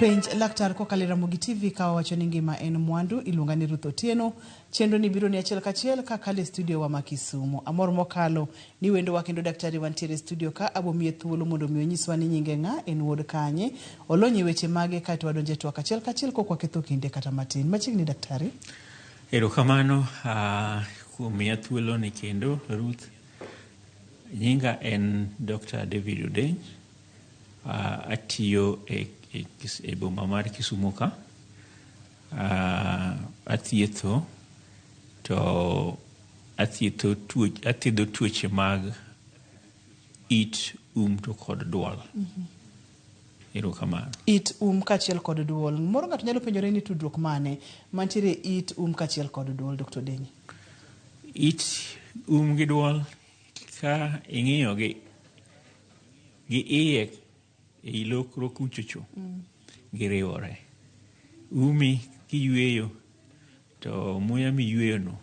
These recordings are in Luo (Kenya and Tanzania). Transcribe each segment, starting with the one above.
Penj laktar kokalo e Ramogi TV ka wawacho ni ngima en mwandu. Iluonga ni Ruth Otieno. Chenro ni biro ni achiel kachiel kakalo e studio wa ma Kisumu. Amor mokalo ni wendowa kendo daktari wantiere e studio ka abo miye thuolo mondo mi onyiswa ni nyinge ng'a, en wuod kanye, olony e weche mage kaeto wadonjo e twak achiel kachiel kok waketho kinde kata matin. Machiegni daktari. Erokamano kuom miya thuolo ni kendo Ruth. Nyinga en Dr. David Odeny. Atiyo e boma mar Kisumu ka. Athietho to athietho athiedho tuoche mag it, um to kod duol. Erokamano. It, um kaachiel kod duol. Moro ng'ato nyalo penjore ni tudruok mane mantiere it, um kaachiel kod duol, Dr. Odenyi? It, um gi duol ka ing'iyo gi gi iye ei lokro kuchocho giriwore. Umi kiyweyo to muya miyweyo no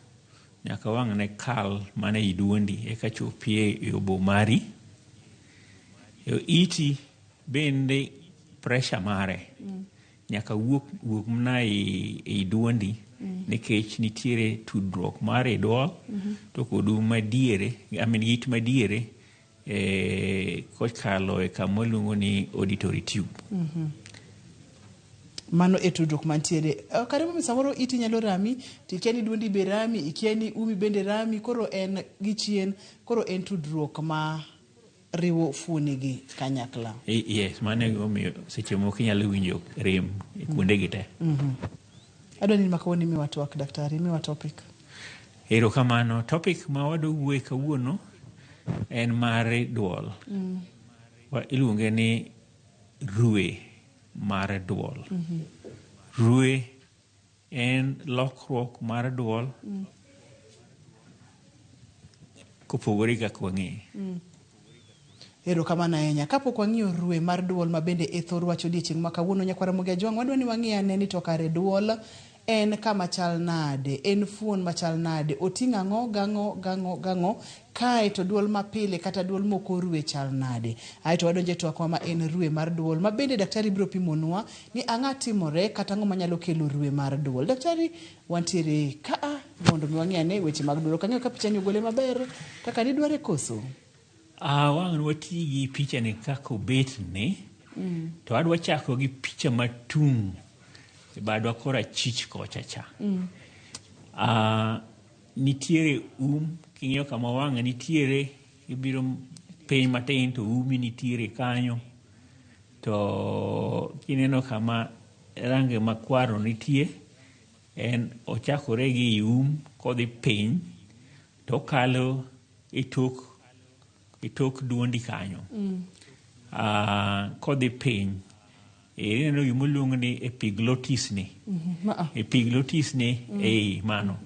nyaka wang' ne kal mana ei duondi eka chopie e obo mari. Iti bende pressure mare nyaka wuok wuok mana ei duondi nikech nitiere tudruok mar i duol to kod um madiere, I mean it madiere kokalo e kama waluongo ni auditory tube. Mano e tudruok mantiere. Kare momiyo samoro iti nyalo rami, to ikia ni duondi be rami, ikia ni umi bende rami, koro en gi chien, koro en tudruok ma riwo fuoni gi kanyakla. Yes, mano e gimomiyo seche moko inyalo winjo rem e kuonde gi te. Adwa ni ma kawuono imiwa twak daktari, imiwa topic. Erokamano. Topic ma wadwa wuoye kawuono en mar duol. Iluonge ni rwe mar duol. Rwe en lokruok mar duol kopogore gi kaka wang'eye. Erokamano ahinya. Kapok wang'iyo rwe mar duol ma bende e thor wach odiechieng' ma kawuono nyakwar Ramogi Ajwang', wadwa ni wang'i ane ni to kare duol en kama chal nade, en fuon machal nade, oting'o ang'o gang'o gang'o gang'o, kae to duol mapile kata duol mok orwe chal nade. Ae to wadonjo e twakwa ma en rwe mar duol ma bende daktari biro pimonwa ni ang'a timore kata ang'o manyalo kelo rwe mar duol. Daktari wantiere kaa mondo mi wang'i ane weche mag duol. Ok ang'eyo ka pichani ogole maber kaka nidware koso? Wang' wati gi picha ni kaka obet ni to adwa chako gi picha matung' e badwa korachich kocha cha. Nitiere um king'iyo kama wang'e nitiere ibiro piny matin to umi nitiere kanyo to kineno kama rangi makwar no nitie en ochakore gi i um kodhi piny to okalo e tok duondi kanyo. Kodhi piny ineno gima oluong ni epiglottis ni. Epiglottis ni ei mano.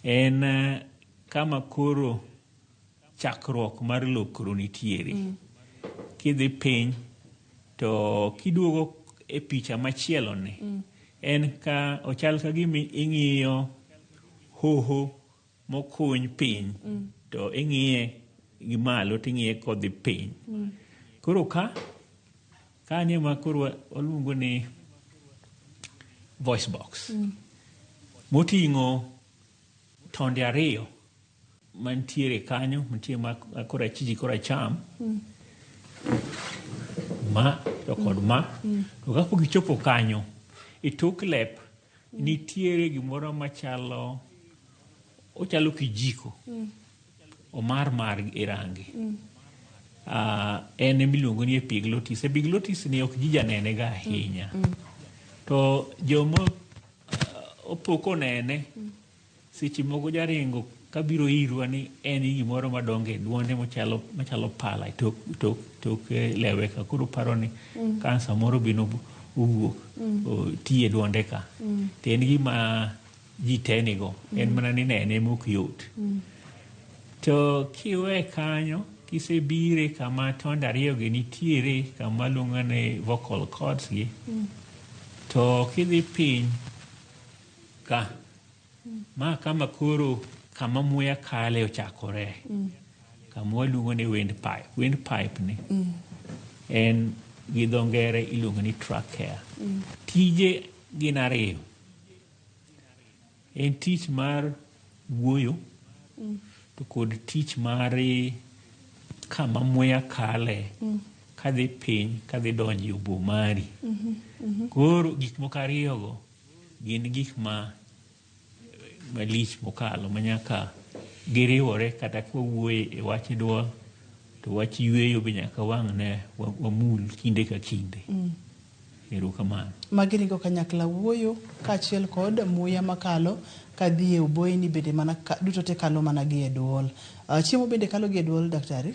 En kama koro chakruok mar lokro nitiere. Kidhi piny to kiduogo e picha machielo ni en ka ochal ka gima ing'iyo hoho mokuny piny to ing'iye gi malo to ing'iye kodhi piny. Koro ka kanyo ema koro waluongo ni voice box moting'o tonde ariyo mantiere kanyo, mantie ma korachich gi koracham ma to kod ma. To kapok ichopo kanyo e tok lep nitiere gimoro machalo ochalo kijiko omar mar e rangi. En emiluongo ni epiglottis. Epiglottis ni ok ji janene ga ahinya. To joma opo konene seche moko jaringo kabiro irwa ni en gimoro madongo e duonde machalo machalo pala e tok tok tok lewe ka koro paro ni kansa moro bende owuok ti e duonde ka. To en gima ji te nigo en mana ni nene ema ok yot. To kiwe kanyo kisebire kama tonde ariyo gi nitiere kama luongo ni vocal cords gi to kidhi piny ka ma kama koro kama muya kale ochakore kama waluongo ni wind pipe. Wind pipe ni en gi dho ngere iluongo ni trachea. Tije gin ariyo. En tich mar wuoyo to kod tich mar kama muya kale kadhi piny kadhi donjo e obo mari. Koro gik moko ariyogo gin gik ma malich mokalo ma nyaka giriwore kata ka wawuoye e wach duol to wach yueyo be nyaka wang' ne wamul kinde ka kinde. Erokamano. Magi ringo kanyakla wuoyo kaachiel kod muya makalo kadhi e oboyeni bende mana duto te kalo mana gi e duol. Chiemo bende kalo gi e duol daktari?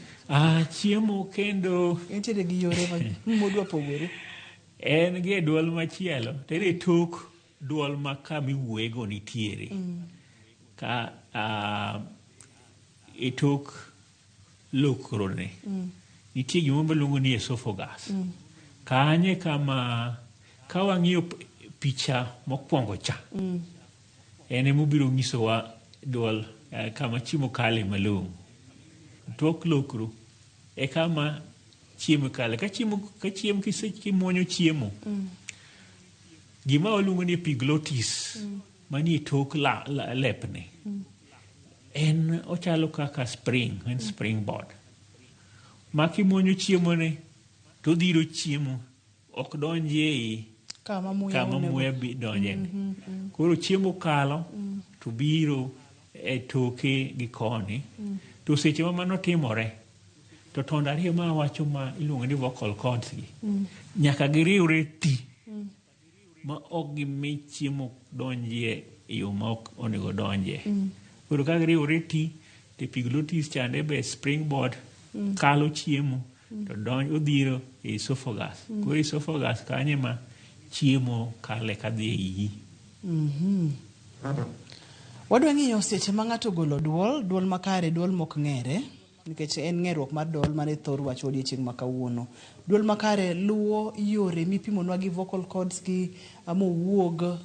Chiemo kendo Entiere gi yore modwa pogore. En gi e duol machielo to en e tok duol ma kama iwuoyego nitiere. Ka e tok lokrone nitie gimoro miluongo ni esophagus. Kanyo e kama ka wang'iyo picha mokwongo cha en emobiro nyisowa duol kama chiemo kale malong'o. Tok lokro e kama chiemo kale. Ka chiemo ka chiemo kimuonyo chiemo gima waluongo ni epiglottis manie tok lepne en ochalo kaka spring, en springboard ma kimuonyo chiemo ni to odhiro chiemo ok donji ei Kama muya kama onego- muya donje ni. Koro chiemo kalo to biro e toke gi koni. To seche ma mano timore to tonde ariyo ma awacho ma iluongo ni vocal cords gi nyaka giriwre ti ma ok gimi chiemo donjie e yo ma ok onego donjie. Koro ka giriwore ti to epiglottis chande be springboard kalo chiemo to donj odhiro e esophagus. Koro esophagus kanyo ema chiemo kale kadhi e iyi. Wadwa ng'iyo seche ma ng'ato ogolo duol, duol makare, duol mok ng'ere, nikech en ng'eruok mar duol mane thor wach odiechieng' ma kawuono. Duol makare luwo yore mipimonwa gi vocal cords gi mowuog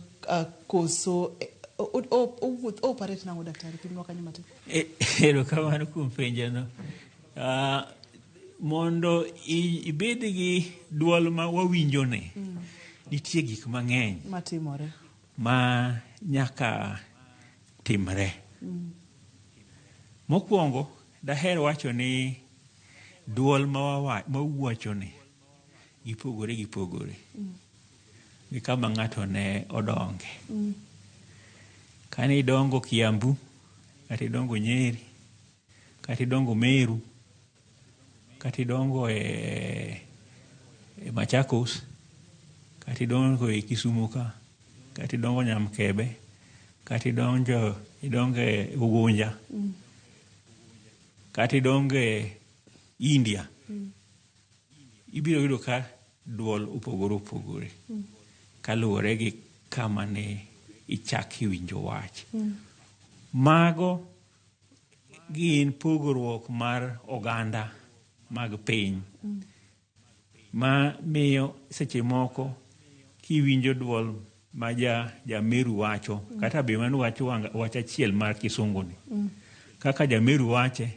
koso owuoth operate nang'o daktari pimnwa kanyo matin. Erokamano kuom penjono. Mondo ibed gi duol ma wawinjoni, nitie gik mang'eny matimore ma nyaka timre. Mokwongo, daher wacho ni duol ma wawachoni gipogore gipogore gi kama ng'ato ne odonge. Kane idongo Kiambu, kata idongo Nyeri, kata idongo Meru, kata idongo e Machakos, kata idongo e Kisumu ka, kata idongo Nyamkebe, kata idongo e Ugunja, kata idongo e India, ibiro yudo ka duol opogore opogore kaluwore gi kama ne ichako winjo wach. Mago gin pogruok mar oganda mag piny ma miyo seche moko kiwinjo duol ma ja Meru wacho kata be mano wacho wach achiel mar kisungu ni kaka ja Meru wache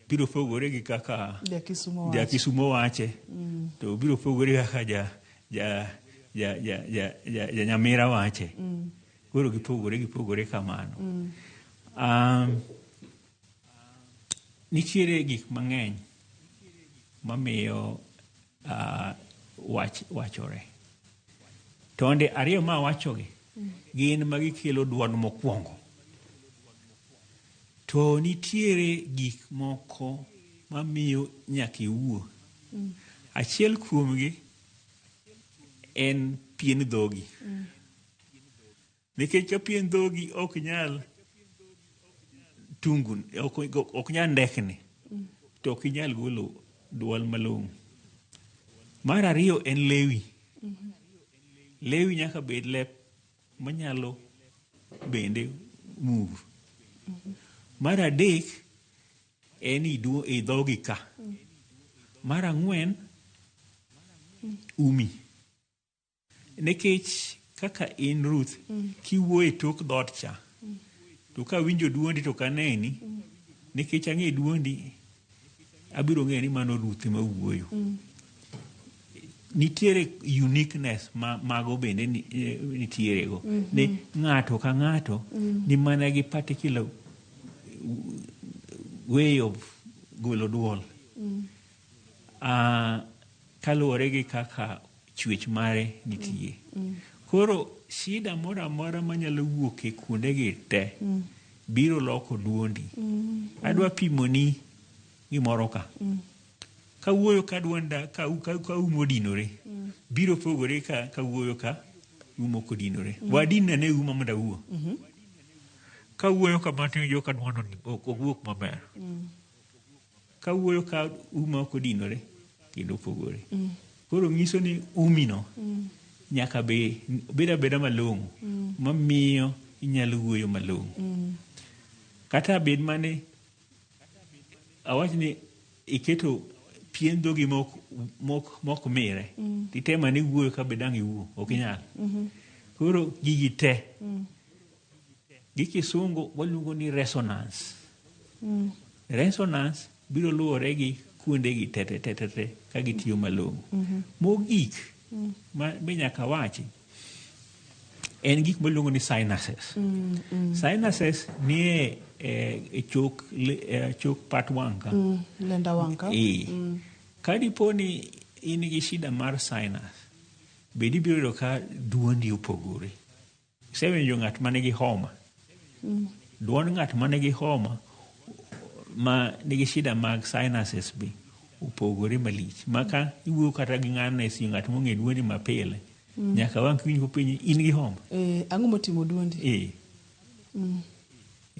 biro pogore gi kaka Ja Kisumo wache. Ja Kisumo wache to biro pogore kaka ja Nyamira wache. Koro gipogore gipogore kamano. Nitiere gik mang'eny mamiyo wach wachore. Tonde ariyo ma awachogi gin magikelo duol mokwongo. To nitiere gik moko mamiyo nyaka iwuo. Achiel kuomgi en pien dhogi. Nikech ka pien dhogi ok nyal tungu, ok nyal ndekni, to ok inyal golo duol malong'o. Mar ariyo en lewi. Lewi nyaka bed lep manyalo bende move. Mar adek en i dhogi ka. Mar ang'wen umi. Nikech kaka in Ruth, kiwuoyo e tok dhoot cha, to kawinjo duondi to ok aneni, nikech ang'e duondi, abiro ng'eyo ni mano Ruth ema wuoyo. Nitiere uniqueness ma mago bende nitiere go. Ni ng'ato ka ng'ato ni mana gi particular way of golo duol. Kaluwore gi kaka chwech mare nitie. Koro shida moro amora manyalo wuok e kuondegi te biro loko duondi. Adwa pimoni gimoro ka. Kawuoyo ka duonda ka umo odinore, biro pogore ka kawuoyo ka umo ok odinore. Wadin ane uma mondo awuo. Kawuoyo kama to iwinjo ka duondo ni ok owuok maber. Kawuoyo ka uma ok odinore kendo opogore. Koro nyiso ni umino nyaka be bed abeda malong'o mamiyo inyalo wuoyo malong'o. Kata bed mane awach ni iketo pien dhogi mok mire, titemo ane wuoyo ka be dang' iwuo, ok inyal. Koro gigi te gi kisungu waluongo ni resonance. Resonance biro luwore gi kuonde gi te te te te te ka gitiyo malong'o. Mogik ma be nyaka wachi en gik miluongo ni sinuses. Sinuses nie e chok chok pat wang' ka. Lenda wang' ka. Ka dipo ni in gi shida mar sinus, bende ibiro yudo ka duondi opogore. Isewinjo ng'at ma nigi homa? Duond ng'at ma nigi homa ma nigi shida mag sinuses be opogore malich. Ma ka iwuoyo kata gi ng'ano e simu, ng'at mong'e duondi mapile, nyaka wang' kiwinj kopenji in gi homa. Ang'o motimo duondi?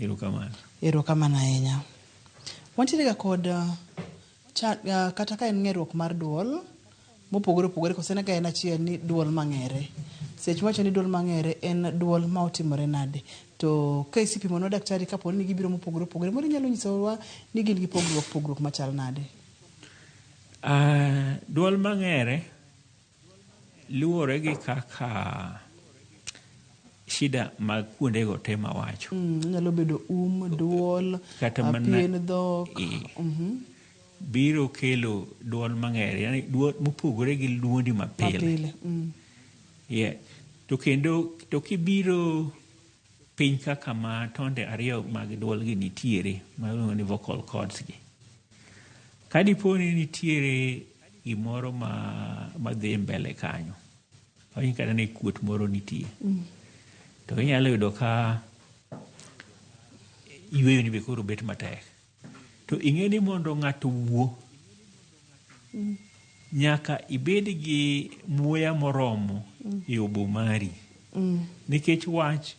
Erokamano. Erokamano ahinya. Wantiere ga kod kata ka en ng'eruok mar duol mopogore opogore, koso en ga en achiel ni duol mang'ere. Seche mwacho ni duol mang'ere en duol ma otimore nade? To ka isepimonwa daktari kapo ni gibiro mopogore opogore, moro inyalo nyisowa ni gin gi pogruok machal nade? Duol mang'ere luwore gi kaka shida mag kuondego te mawacho. Onyalo bedo duol, Kata mana pien dhok. Biro kelo duol mang'ere, yani duol mopogore gi duondi mapile. Mapile. Yeah. To kendo to kibiro piny kaka ma tonde ariyo mag duol gi nitiere, ma iluongo ni vocal cords gi. Ka dipo ni nitiere gimoro ma dhi mbele kanyo, awinj kata ni kuot moro nitie. To inyalo yudo ka yueyo ni be koro bet matek. To ing'e ni mondo ng'ato wuo, nyaka ibed gi muya moromo e obo mari. Nikech wach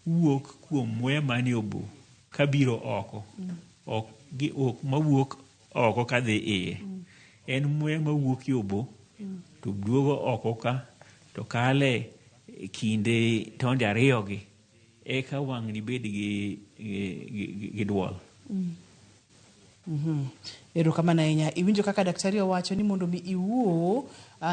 wuok kuom muya manie obo kabiro oko. Ok gi ok mawuok oko kadhi iye. En muya mawuok e obo to duogo oko ka to kale e kinde tonde ariyo gi eka wang'ni bed gi duol. Erokamano ahinya. Iwinjo kaka daktari owacho ni mondo mi iwuo,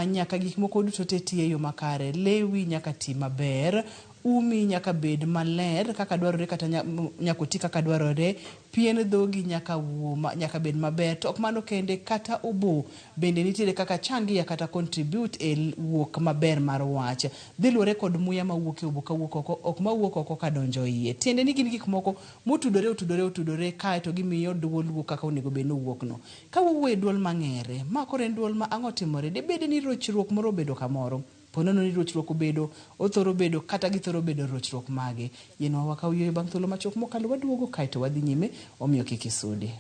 nyaka gik moko duto te ti e yo makare. Lewi nyaka ti maber, umi nyaka bed maler kaka dwarore kata nyaka oti kaka dwarore, pien dhogi nyaka wuo nyaka bed maber. To ok mano kende, kata obo bende nitiere kaka changia kata contribute e wuok maber mar wach. Dhi luwore kod muya mawuok e obo kawuok oko, ok mawuok oko kadonjo iye. Tiende ni gin gik moko motudore, otudore, otudore kae to gimiyo duol wuok kaka onego bed ni owuok no. Ka wawuoyo e duol mang'ere, ma koro en duol ma ang'o timore? Dibed ni rochruok moro obedo kamoro. Po nono ni rochruok obedo, othoro bedo kata githoro bedo rochruok mage. Yienwa wakaw yueyo bang' thuolo machuok mokalo waduogo kae to wadhi nyime, omiyo kik isudi.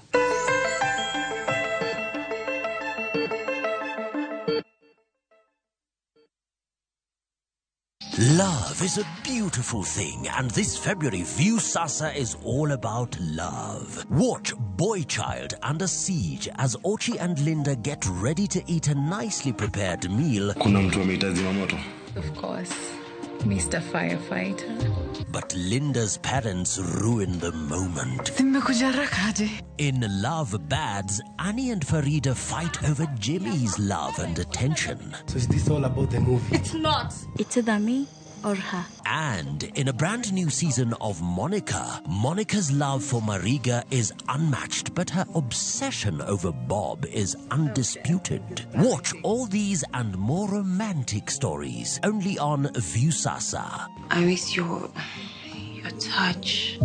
Love is a beautiful thing, and this February, Viusasa is all about love. Watch Boy Child Under Siege as Ochi and Linda get ready to eat a nicely prepared meal. Kuna mtu ameita zimamoto? Of course, Mr. Firefighter. But Linda's parents ruin the moment. Nimekuja haraka aje? In Love Bads, Annie and Farida fight over Jimmy's love and attention. So is this all about the movie? It's not. It's either me Or her. And in a brand new season of Monica, Monica's love for Mariga is unmatched, but her obsession over Bob is undisputed. Watch all these and more romantic stories only on Viusasa. I miss your touch.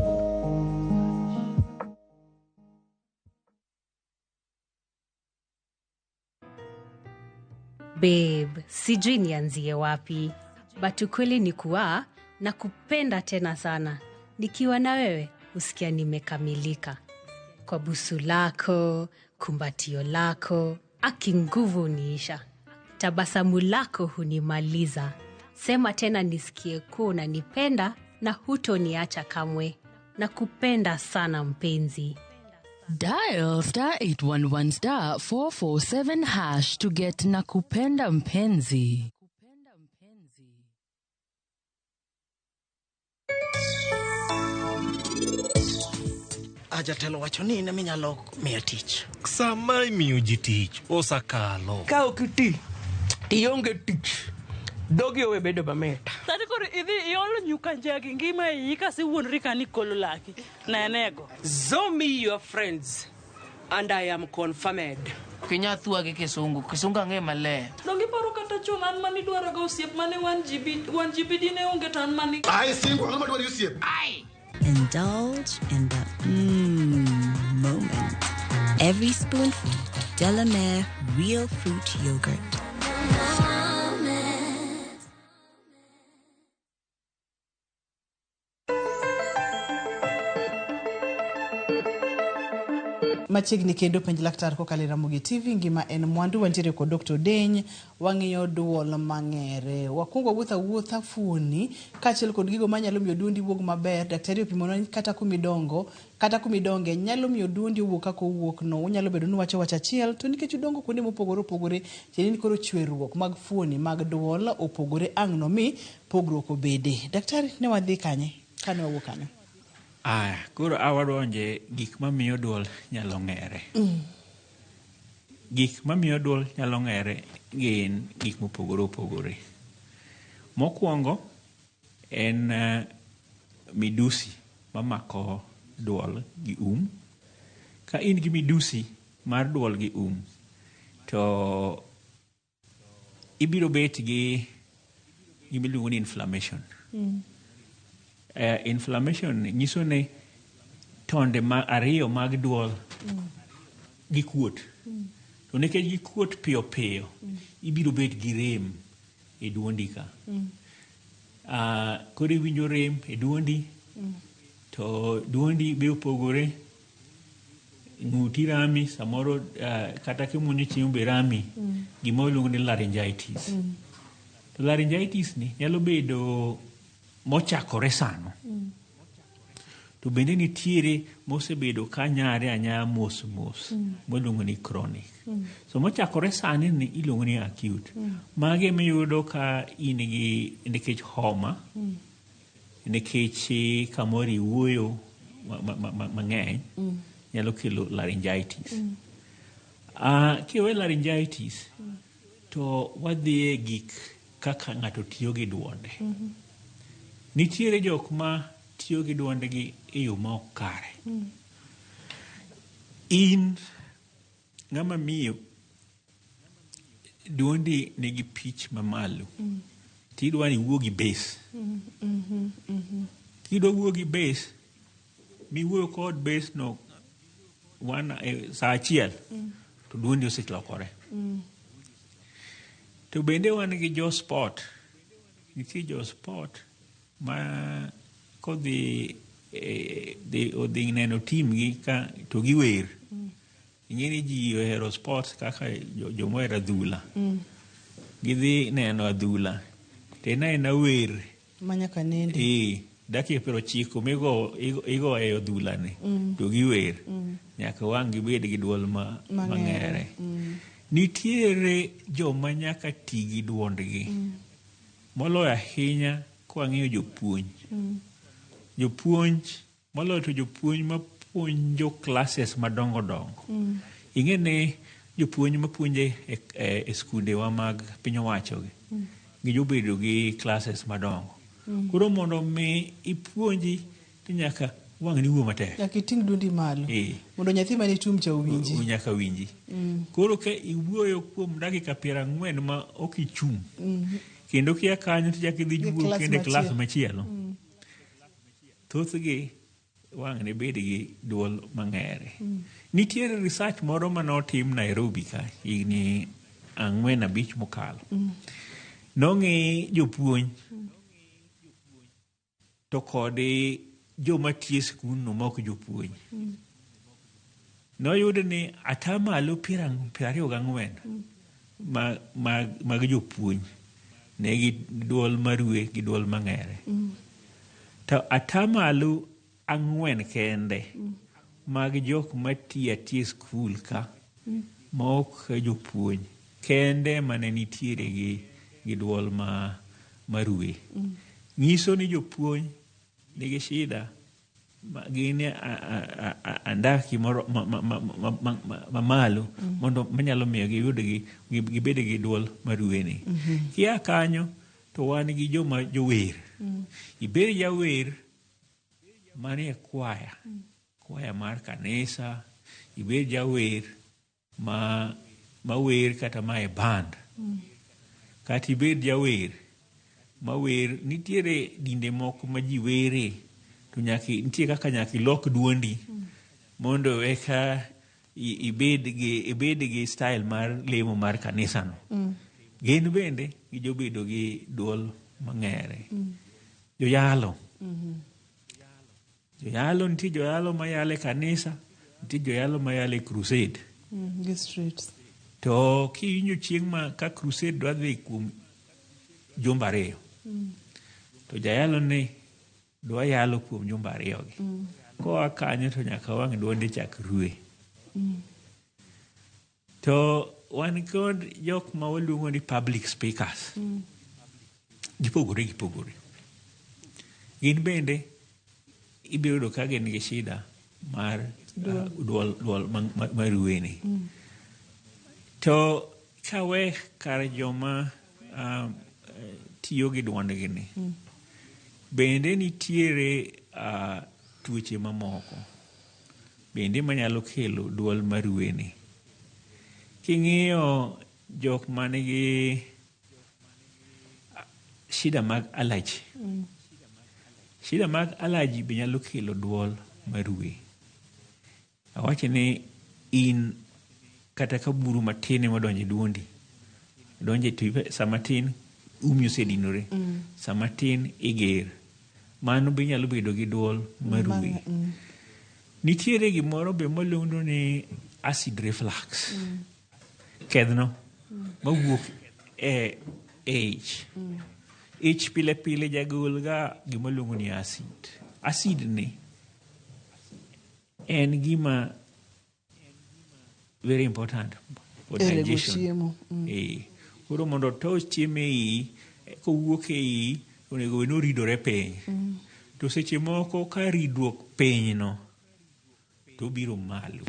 Babe, sijui nianzie wapi. But ukweli ni kuwa nakupenda tena sana. Nikiwa na wewe, usikia nimekamilika. Kwa busu lako, kumbatio lako, aki nguvu uniisha. Tabasamu lako hunimaliza. Sema tena nisikie kuwa unanipenda na hutoniacha kamwe. Nakupenda sana mpenzi. Dial star 811 star 447 hash to get Nakupenda Mpenzi. Jatelo wacho ni in ema inyalo miya tich. Sama imiyo ji tich osakalo. Ka ok iti, tionge tich. Dhogi owe bedo mamit. Sani koro idhi iolo nyuka njagi ngima e iyi kasiwuondri ka ni kolo laki. Nenego. Show me your friends and I am confirmed. Kinya thua gi kisungu, kisungu ang'e maler. Donge iparo kata chon an mane idwaroga osiep mane wan GBD ne onge to an mane... Ai, singo, ang'o madwaro osiep? Ai! Indulge in the moment. Every spoonful of Delamere Real Fruit Yogurt. Machiegni kendo penj laktar kokalo e Ramogi TV, ngima en mwandu. Wantiere kod Dr. Deny, wang'iyo duol mang'ere. Wakwongo wawuotho awuotha fuoni kaachiel kod gigo manyalo miyo duondi wuog maber. Daktari opimonwa ni kata kumidongo, kata kumidonge nyalo miyo duondi owuog kaka owuok no. Unyalo bedo ni uwacho wach achiel to nikech udongo kuonde mopogore opogore, tiende ni koro chweruok mag fuoni mag duol opogore ang' no mi pogruok obede. Daktari, ne wadhi kanye kane wawuok kanyo? Aya, koro awadonje gik mamiyo duol nyalo ng'ere. Gik mamiyo duol nyalo ng'ere gin gik mopogore opogore. Mokwongo en midusi mamako duol gi um. Ka in gi midusi mar duol gi um, to ibiro bet gi gima iluongo ni inflammation. Inflammation nyiso ni tonde ariyo mag duol gikuot. To nikech gikuot piyo piyo, ibiro bet gi rem e duondi ka. Koro iwinjo rem e duondi, to duondi be opogore, ng'uti rami, samoro kata kimuonyo chiemo be rami, gima iluongo ni laryngitis. To laryngitis ni nyalo bedo mochakore sano. To bende nitiere mosebedo ka nyare anyaya mos mos, miluongo ni chronic. So mochakore sani ni iluongo ni acute. Mage miyudo ka in gi nikech homa, nikech kamoro iwuoyo mang'eny, nyalo kelo laryngitis. Kiwe laryngitis, to wadhi e gik kaka ng'ato tiyo gi duonde. Nitiere jok ma tiyo gi duondgi e yo ma ok kare. In ng'ama miyo, duondi nigi pitch mamalo, tidwa ni iwuo gi bass. Kidwa wuo gi bass, miwuoyo kod bass no saa achiel, to duondi oselokore. To bende wan gi jo sport. Nitie jo sport ma kodhi odhi neno team gi ka to giwer. Ing'e ni ji ohero sports kaka jomohero adhula. Gidhi neno adhula. To en aena wer. Manyaka nende. Dakika 90 migo igo e adhula ni to giwer. Nyaka wang' gibed gi duol mang'ere. Nitiere joma nyaka ti gi duondgi. Moloyo ahinya kwang'iyo jopuonj. Jopuonj, moloyo to jopuonj mapuonjo classes madongo dongo. Ing'e ni jopuonj mapuonjo e skundewa mag piny owacho gi, gijobedo gi classes madongo. Koro mondo mi ipuonji to nyaka wang' ni wuo matek. Nyaka iting' duondi malo. Mondo nyathi mane tum cha owinji. Nyaka winji. Koro ka iwuoyo kuom dakika 40 ma ok ichung', kendo kia kanyo to chak idhi E wuoyo klas kendo e klas machielo. machielo. Thothgi wang' ne bed gi duol mang'ere. Nitiere research moro mane otim Nairobi ka higni 4-5 mokalo. Nong'i jopuonj to kod joma tiyo e skundno ma ok jopuonj. Noyud ni atamalo 24 mag jopuonj nigi duol marue gi duol mang'ere. To atamalo 4 kende mag jok matiyo atiya e skul ka ma ok jopuonj kende mane nitiere gi duol marue. Nyiso ni jopuonj nigi shida gin andaki moro mamalo mondo manyalo miyo giyud gibed gi duol marue ni. Kia kanyo to wan gi joma jower. Ibed jawer manie kwaya, kwaya mar kanisa, ibed jawer ma wer kata ma e band. Kata ibed jawer ma wer, nitiere dinde moko ma ji were to nitie kaka nyaka ilok duondi mondo eka ibed gi style mar lemo mar kanisano. Gin bende gijobedo gi duol mang'ere. Joyalo. Joyalo, nitie joyalo mayalo e kanisa, nitie joyalo mayalo e crusade. Gi streets. To kiwinjo chieng' ma ka crusade dwa dhi kuom jumbe 2, to jayalo ni dwa yalo kuom jumbe 2 gi. Koa kanyo to nyaka wang' duonde chak rue. To wan kod jok ma waluongo ni public speakers. Gipogore gipogore. Gin bende ibiro yudo ka gin gi shida mar duol marue ni. To kawe kar joma tiyo gi duondgi ni, bende nitiere tuoche mamoko bende manyalo kelo duol marue ni. King'iyo jok manigi shida mag allergy, shida mag allergy be nyalo kelo duol marue. Awacho ni in kata ka buru matin ema odonjo e duondi, donjo e sama tin umi osedinore, sama tin iger, mano be nyalo bedo gi duol marue. Nitiere gimoro be maluongo ni acid reflux. Kedhno mawuok e ich. Ich pile pile jagol ga gima iluongo ni acid. Acid ni en gima very important for E rego digestion. chiemo. Koro mondo otos chiemo e iyi, kowuok e iyi, onego bed ni oridore piny. To seche moko ka ridruok piny no, to obiro malo.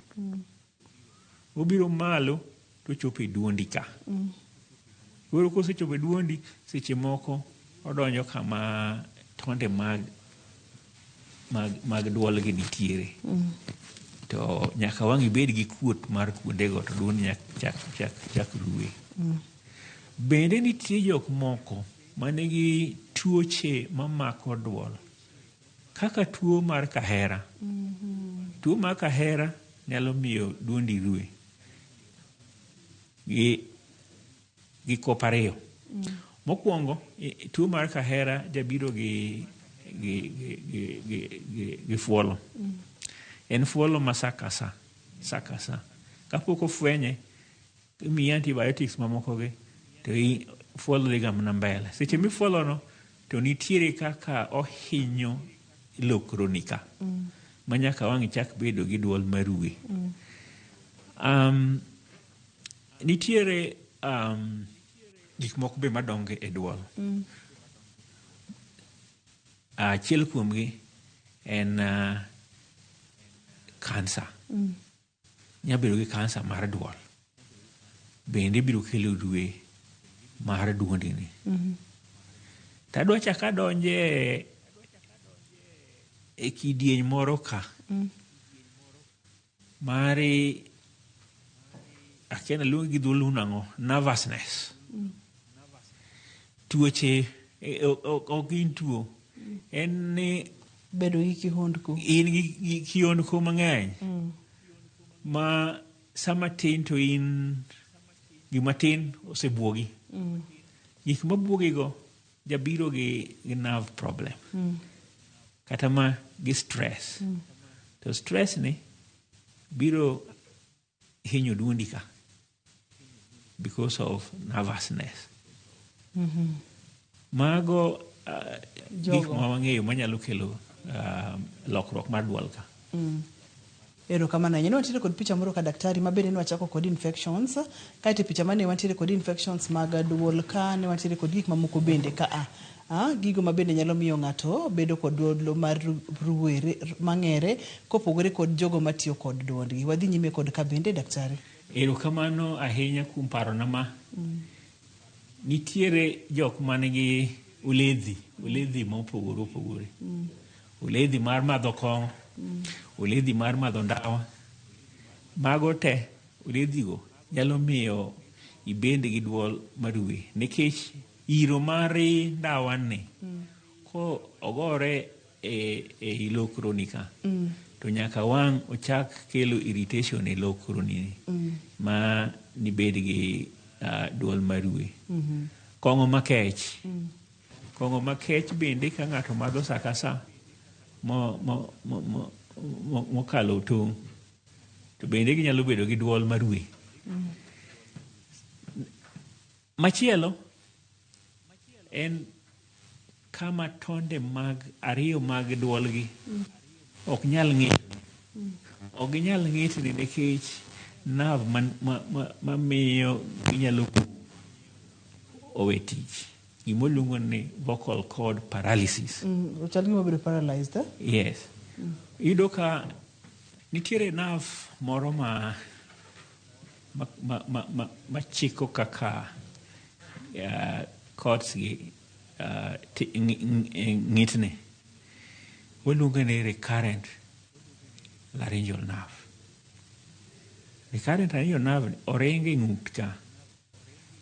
Obiro malo to chopo e duondi ka. Koro kosechopo e duondi, seche moko odonjo kama tonde mag duol gi nitiere. To nyaka wang' ibed gi kuot mar kuondego to duondi nyaka chak rue. Bende nitie jok moko manigi tuoche mamako duol kaka tuo mar kahera. Tuo mar kahera nyalo miyo duondi rue gi kop 2. Mokwongo, tuo mar kahera jabiro gi fuolo. En fuolo ma sa ka sa, sa ka sa. Kapok ofwenye, imiyi antibiotics mamoko gi, to fuolo dhi ga mana mbele. Seche mifuolo no, to nitiere kaka ohinyo lokroni ka. Ma nyaka wang' ichak bedo gi duol marue. Nitiere gik moko be madongo e duol. Achiel kuomgi en kansa. Nyalo bedo gi kansa mar duol. Bende biro kelo rue mar duondini. To adwa chak adonje e kidieny moro ka mari akia naluonge gi dholuo nang'o nervousness. Tuoche ok gin tuo. En ni bedo gi kihondko. In gi kihondko mang'eny. Ma sama tin to in gima tin osebuogi. Gik mabuogi go jabiro gi nerve problem. Kata ma gi stress. To stress ni biro hinyo duondi ka because of nervousness. Mago gik ma wang'eyo manyalo kelo lokruok mar duol ka. Erokamano ahinya. Ne wantiere kod picha moro ka daktari ma bende ne wachako kod infections. Kaeto e picha mane wantiere kod infections mag duol ka, ne wantiere kod gik mamoko bende ka a. Gigo ma bende nyalo miyo ng'ato bedo kod duol mar ruwere mang'ere kopogore kod jogo matiyo kod duondgi. Wadhi nyime kod ka bende daktari. Erokamano ahinya kuom parona ma. Nitiere jok manigi oledhi mopogore opogore. Oledhi mar madho kong'o, oledhi mar madho ndawa. Mago te oledhigo nyalo miyo ibed gi duol maruwe nikech iro mar ndawa ni ko ogore e lokroni ka to nyaka wang' ochak kelo irritation e lokroni ni ma nibed gi duol maruwe. Kong'o makech. Kong'o makech bende ka ng'ato madho sa ka sa mokalo tong' to bende ginyalo bedo gi duol maruwe. Machielo en kama tonde mag ariyo mag duolgi ok nyal ng'itni. Ok ginyal ng'itni nikech nerve mamiyo ginyalo owe tich. Gima ni vocal cord paralysis. Ochal gima obedo paralyzed, eh? Yes. Iyudo ka nitiere nerve moro ma chiko kaka cords gi ng'itni. Waluonge ni recurrent laryngeal nerve. Recurrent laryngeal nerve oringo e ng'ut ka.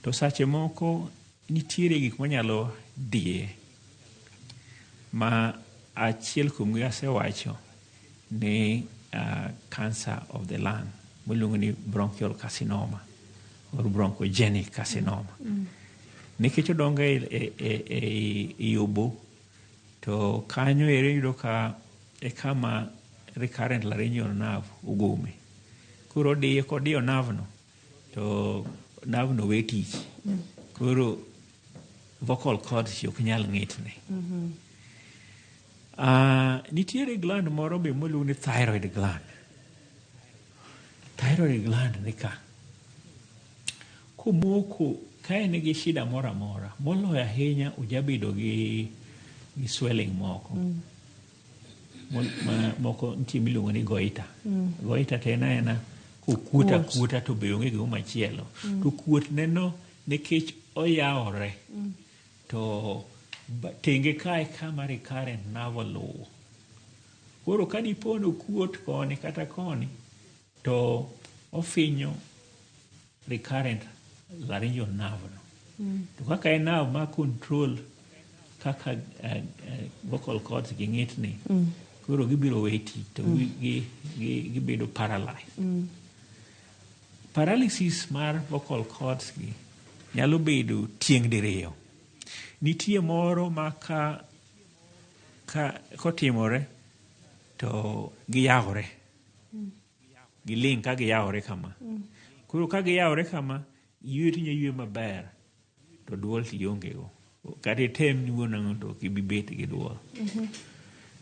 To sache moko nitiere gik manyalo diye ma achiel kuomgi asewacho ni cancer of the lung miluongo ni bronchial carcinoma or bronchogenic carcinoma. Nikech odongo e obo to kanyo ere iyudo ka e kama recurrent laryngeal nerve ogome. Koro odiye kodiyo nerve no to nerve no we tich. Koro vocal cords ok nyal ng'itni. Nitiere gland moro be miluongo ni thyroid gland. Thyroid gland ni ka. Komoko ka en gi shida moro amora, moloyo ahinya ojabedo gi swelling moko. Moko nitie miluongo ni goiter. Goiter to en aena kokuot akuota to be onge gima machielo. To kuot neno nikech oyawore to tenge kae kama recurrent nerve oluwo. Koro ka dipo ni okuot koni kata koni to ofinyo recurrent laryngeal nerve no. To kaka en nerve ma control kaka vocal cords gi ng'itni, koro gibiro we tich to gibedo paralyzed. Paralysis mar vocal cords gi nyalo bedo tieng' diriyo. Nitie moro ma ka kotimore to giyawore. Giling' ka giyawore kama. Koro ka giyawore kama, yweyo tinya yweyo maber to duol to ionge go. Kata item ni wuon ang'o to ok ibi bet gi duol.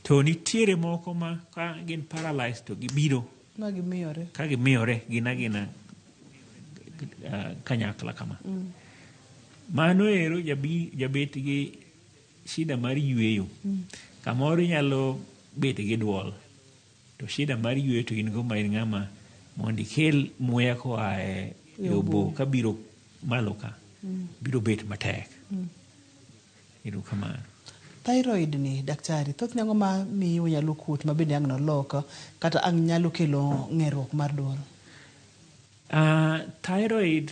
To nitiere moko ma ka gin paralyzed to gibiro ma gimiyore. Ka gimiyore gin agina kanyakla kama. Mano ero jabet gi shida mar yweyo. Kamoro inyalo bet gi duol to shida mar yweyo to in go ma in ng'ama mondo ikel muya koa e obo kabiro malo ka biro bet matek. Erokamano. Thyroid ni daktari, thothne ang'o ma miyo onyalo kuot ma bende ang' nolok kata ang' nyalo kelo ng'erruok mar duol? Thyroid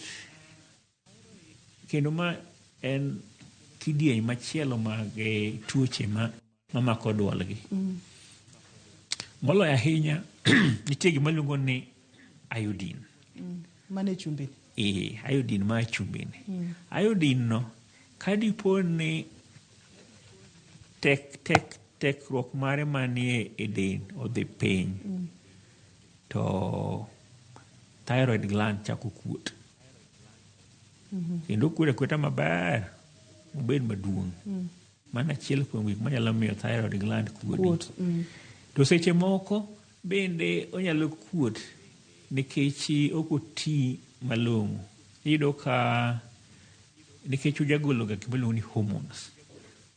kendo ma en kidieny machielo mag tuoche ma mamako duolgi. Moloyo ahinya nitie gima luongo ni iodine. Mano e chumbi. Ee, iodine ma chumbi ni. Iodine no ka dipo ni tek tek tekruok mare manie e del odhi piny to thyroid gland chako kuot. Kendo okuot akuota maber obed maduong'. Mano achiel kuom gik manyalo miyo thyroid gland kuodi. Kuot. To seche moko bende onyalo kuot nikech ok oti malong'o. Iyudo ka nikech ojagolo ga gima iluongo ni hormones.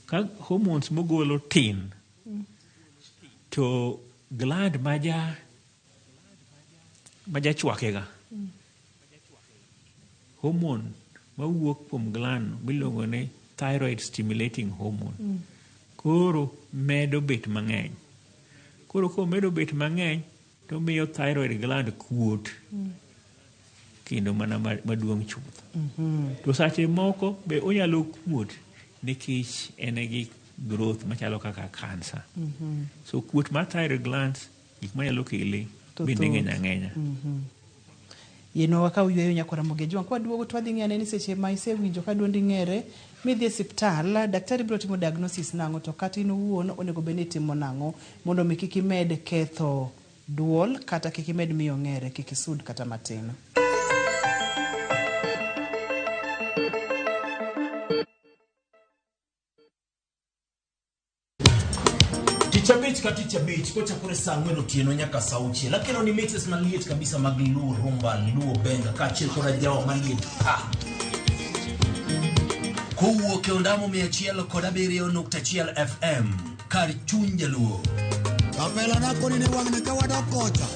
Ka hormones mogolo tin to gland maja majachwake ga hormone mawuok kuom gland miluongo ni thyroid stimulating hormone koro medo bet mang'eny. Koro komedo bet mang'eny to miyo thyroid gland kuot kendo mana maduong' chuth. To sache moko be onyalo kuot nikech en gi growth machalo kaka kansa. So kuot mar thyroid glands gik manyalo kele To bende thoth. ng'eny ang'enya. Yienwa wakaw yweyo nyakwa Ramogi Ajwang'. Kwaduogo to wadhi ng'iyo ane ni seche ma isewinjo ka duondi ng'ere midhi e siptal, daktari biro timo diagnosis nang'o to kata in owuon onego bed ni itimo nang'o mondo mi kik imed ketho duol kata kik imed miyo ng'ere, kik isud kata matin. Tich abich ka tich abich kochakore saa ang'wen otieno nyaka saa auchiel akelo ni mixes maliet kabisa mag Luo rumba, Luo benga kaachiel kod ajawa maliet pa. Kowuok e ondamo 107.1 FM kar chuny jaluo. Kapela nakoni ni wang'ni ka wadok kocha.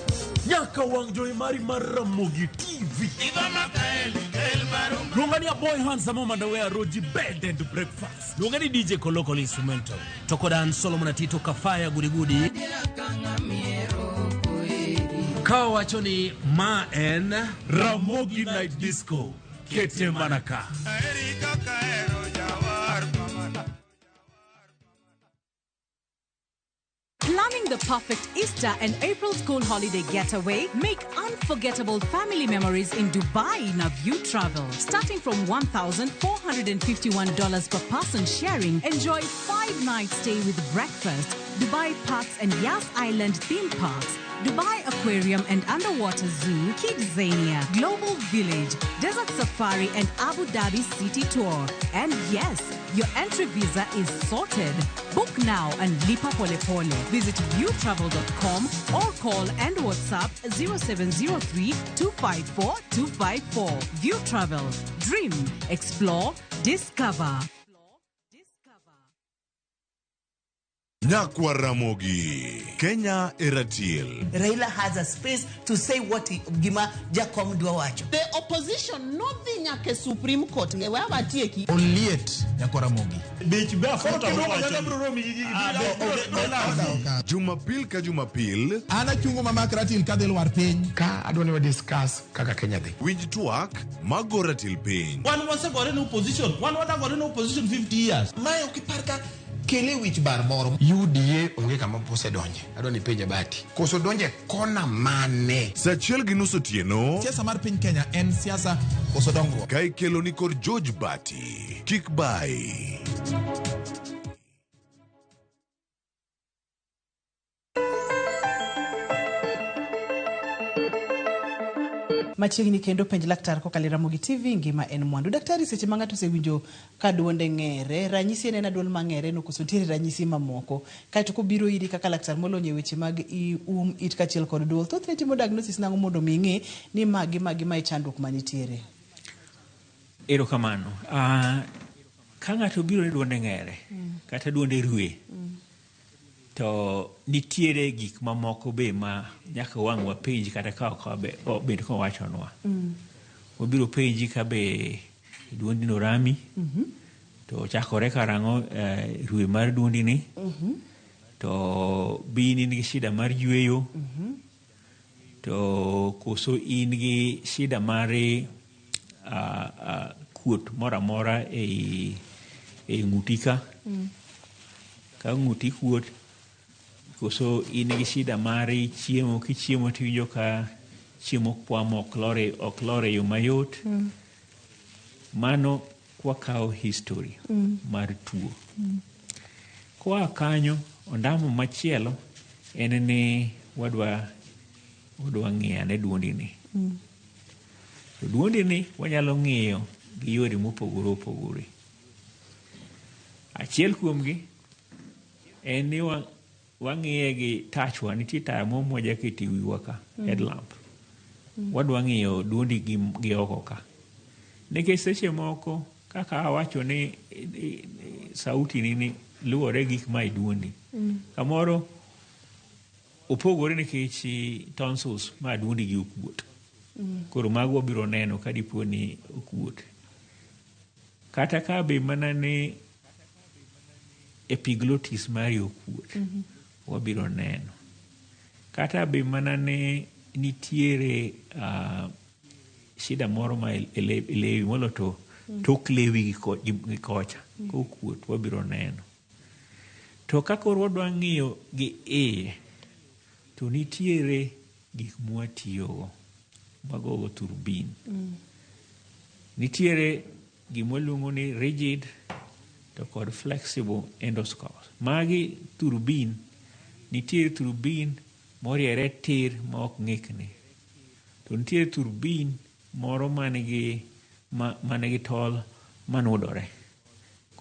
Nyaka wang' jowi mari mar Ramogi TV. Luonga ni Aboy Handsome Omandawe Roji Bed and Breakfast. Luonga ni DJ Kolokol Instrumental. To kod an Solomon Atito Kafaya Gudigudi. Ka wacho ni ma en Ramogi Night Disco. Kete mana ka. Planning the perfect Easter and April school holiday getaway? Make unforgettable family memories in Dubai in a View Travel. Starting from $1,451 per person sharing, enjoy 5-night stay with breakfast, Dubai Parks and Yas Island theme parks, Dubai Aquarium and Underwater Zoo, Kidzania, Global Village, Desert Safari and Abu Dhabi City Tour. And yes, your entry visa is sorted. Book now and lipa pole pole. Visit viewtravel.com or call and WhatsApp 0703 254 254. View Travel. Dream, explore, discover. Nyakwa Ramogi, Kenya e ratil. Raila has a space to say what he, gima Jakom dwa wacho. The opposition nodhi nyaka e Supreme Court e we awatieki. Oliet nyakwa Ramogi. Jumapil ka Jumapil. An achungo mamak ratil kadhi lwar piny. Ka adwa ni wa discuss kaka Kenya dhi. Winj twak mago ratil piny. Wan wasegore ne opposition, wan wadagore ne opposition 50 years. Mae ok ipar ka kele wich bar moro. UDA onge kama osedonje. Adwa ni penja Bati. Koso donje kona mane? Saa achiel gi nus otieno. Siasa mar piny Kenya en siasa koso dongruok. Ka ikelo ni kod George Bati. Kik bai. Machiegni kendo penj laktar kokalo e Ramogi TV ngima en mwandu. Daktari, seche ma ng'ato osewinjo ka duonde ng'ere, ranyisi en en duol mang'ere no koso nitiere ranyisi mamoko. Kaeto kobiro iri kaka laktar molony e weche mag it kaachiel kod duol, thothne timo diagnosis nang'o mondo mi ing'e ni ma gi ma gi ma e chandruok manitiere? Erokamano. Ka ng'ato obiro ni duonde ng'ere kata duonde rwe, to nitiere gik mamoko be ma nyaka wang' wapenji kata ka ok obed kowachonwa. Wabiro penji ka be duondi no rami, To chakore karang'o rwe mar duondi ni? To be in gi shida mar yueyo? To koso in gi shida mar kuot moro amora ei ng'uti ka? Ka ng'uti kuot, koso in gi shida mar chiemo, kichiemo tiwinjo ka chiemo kwamo ok lor e yo mayot. Mano kwakawo history mar tuo. Koa kanyo, ondamo machielo en ni wadwa ng'iyo ane duondi ni. To duondi ni wanyalo ng'iyo gi yore mopogore opogore. Achiel kuomgi en ni wang'iye gi tachwa, nitie taya moro mwajaketo e wiwa ka, headlamp. Wadwa ng'iyo duondi gi oko ka. Nikech seche moko kaka awacho ni sauti ni luwore gi gik ma e duondi. Kamoro opogore nikech tonsils ma duondi gi okuot. Koro mago wabiro neno ka dipo ni okuot. Kata ka be mana ni epiglottis mari okuot, wabiro neno. Kata be mana ni nitiere shida moro ma e lewi molo to tok lewi gi kocha kokuot, wabiro neno. To ka koro wadwa ng'iyo gi iye, to nitiere gik mwatiyogo magogo turbin. Nitiere gima waluongo ni rigid to kod flexible endoscopes. Magi turbin, nitiere turbin moriere tir ma ok ng'ikni. To nitiere turbin moro manigi tol manudore.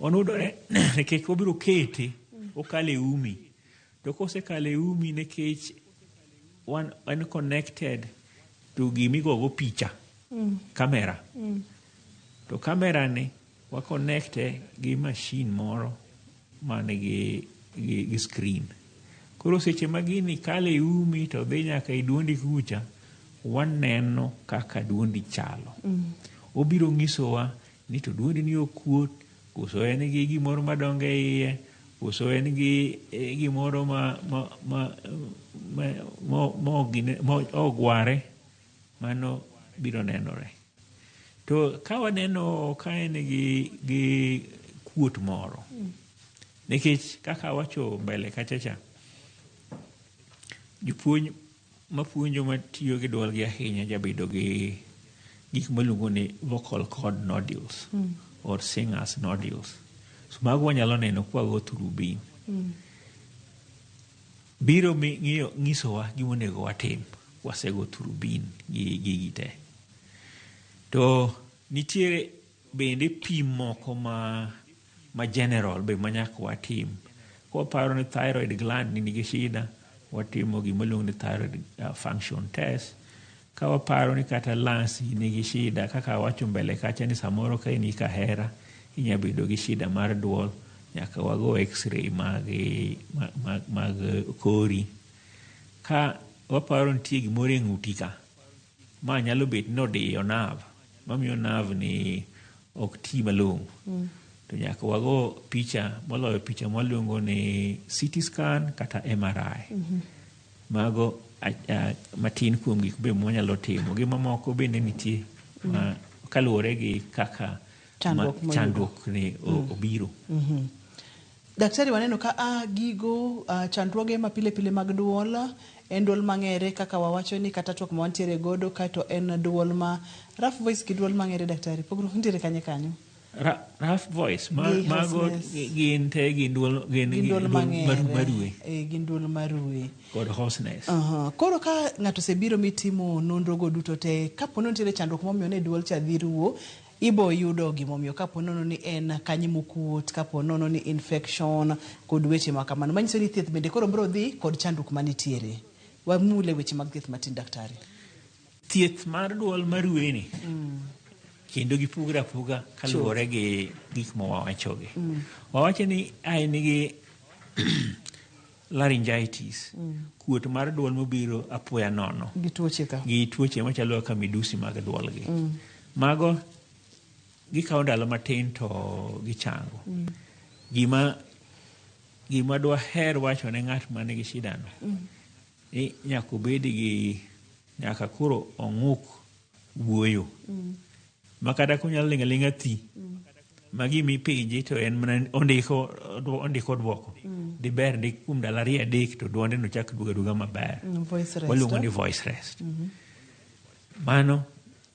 Onudore nikech obiro kete okalo e umi. To kosekalo e umi nikech wan connected to gimigogo picha, kamera. To kamera ni wa connecte gi machine moro manigi gi screen. Koro seche ma gini kalo e umi to dhi nyaka e duondi kucha, waneno kaka duondi chalo. Obiro nyisowa ni to duondi ni okuot, koso en gi gimoro madongo e iye, koso en gi gimoro ma ogware, mano biro nenore. To ka waneno ka en gi kuot moro, nikech kaka awacho mbele kacha cha, jopuonj mapuonjo matiyo gi duolgi ahinya jabedo gi gik maluongo ni vocal cord nodules or singers nodules. So mago wanyalo neno kwago turbin. Biro ng'isowa gima onego watim wasego turbin gi gigi te. To nitiere bende pim moko ma general be manyaka watim. Kwaparo ni thyroid gland ni nigi shida, watimo gima iluongo ni thyroid function test. Ka waparo ni kata lungs nigi shida, kaka awacho mbele kacha ni samoro ka in gi kahera, inya bedo gi shida mar duol, nyaka wago x-ray mag kori. Ka waparo nitie gimoro e ng'uti ka, ma nyalo bet ni odiyo nerve, mamiyo nerve ni ok ti malong'o. To nyaka wago picha, moloyo picha mwaluongo ni CT scan kata MRI. Mago matin kuom gik be mwanyalo timo. Gi mamoko bende nitie kaluwore gi kaka chandruok ni obiro. Daktari, waneno ka gigo chandruoge ma pile pile mag duol, en duol mang'ere kaka wawacho ni kata twak ma wantiere godo, kaeto en duol ma rough voice gi duol mang'ere. Daktari, pogruok nitiere kanye kanyo? Rough voice mago gin te gin duol, gin duol marue. Gin duol marue kod hoarseness. Koro ka ng'ato osebiro mitimo nonro go duto te, kapo ni nitiere chandruok momiyo ne duol cha dhi ruo, ibo yudo gimomiyo, kapo nono ni en kanye mokuot, kapo nono ni infection kod weche ma kamano, manyiso ni thieth bende koro biro dhi kod chandruok manitiere. Wamule weche mag thieth matin, daktari. Thieth mar duol marue ni kendo gipogre apoga kaluwore gi gik ma wawachogi. Wawacho ni en gi laryngitis, kuot mar duol mobiro apoya nono gi tuoche ka, gi tuoche machalo kaka midusi mag duol gi. Mago Gikawo ndalo matin to gichango. Gima dwaher wacho ne ng'at man gi shida no, ni nyaka obed gi, nyaka koro ong'uk wuoyo. Ma kata konyalo ling' aling'a thi. Ma gima ipenje to en mana ondiko duoko. Diber ndik kuom ndalo 2 3 to duonde no chak duogo aduoga maber. Voice rest. Waluongo ni voice rest. Mano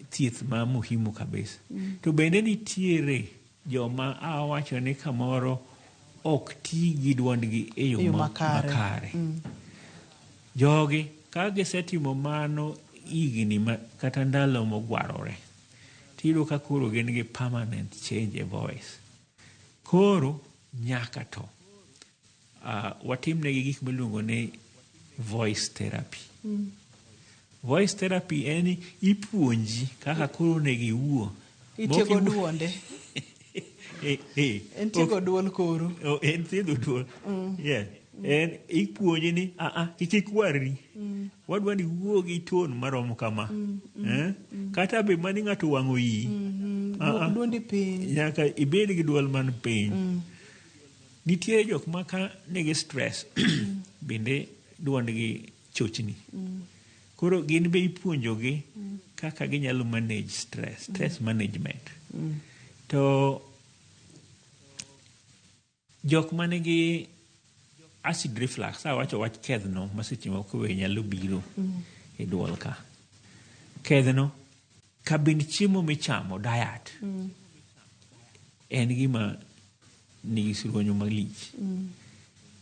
thieth ma muhimu kabisa. To bende nitiere joma awacho ni kamoro ok ti gi duondgi e yo E yo makare. makare. Jogi ka gisetimo mano higni kata ndalo mogwarore, tiyudo ka koro gin gi permanent change e voice. Koro nyaka to watimnegi gik miluongo ni voice therapy. Voice therapy en ni ipuonji kaka koro onego iwuo. Itiego Mok iwuo- duonde. En tiego duol koro. En thiedho duol. Yeah. En ipuonji ni kik ikwarri. Wadwa ni iwuo gi tone maromo kama. Eh? Kata be mani ng'ato wang'o iyi. Duok duondi piny. Nyaka ibed gi duol man piny. Nitie jok ma ka nigi stress bende duondgi chochni. Koro gin be ipuonjogi kaka ginyalo manage stress, stress management. To jok manigi acid reflux, awacho wach kedhno ma seche moko be nyalo biro e duol ka. Kedhno, kabind chiemo michamo, diet, en gima nigi siruonyo malich.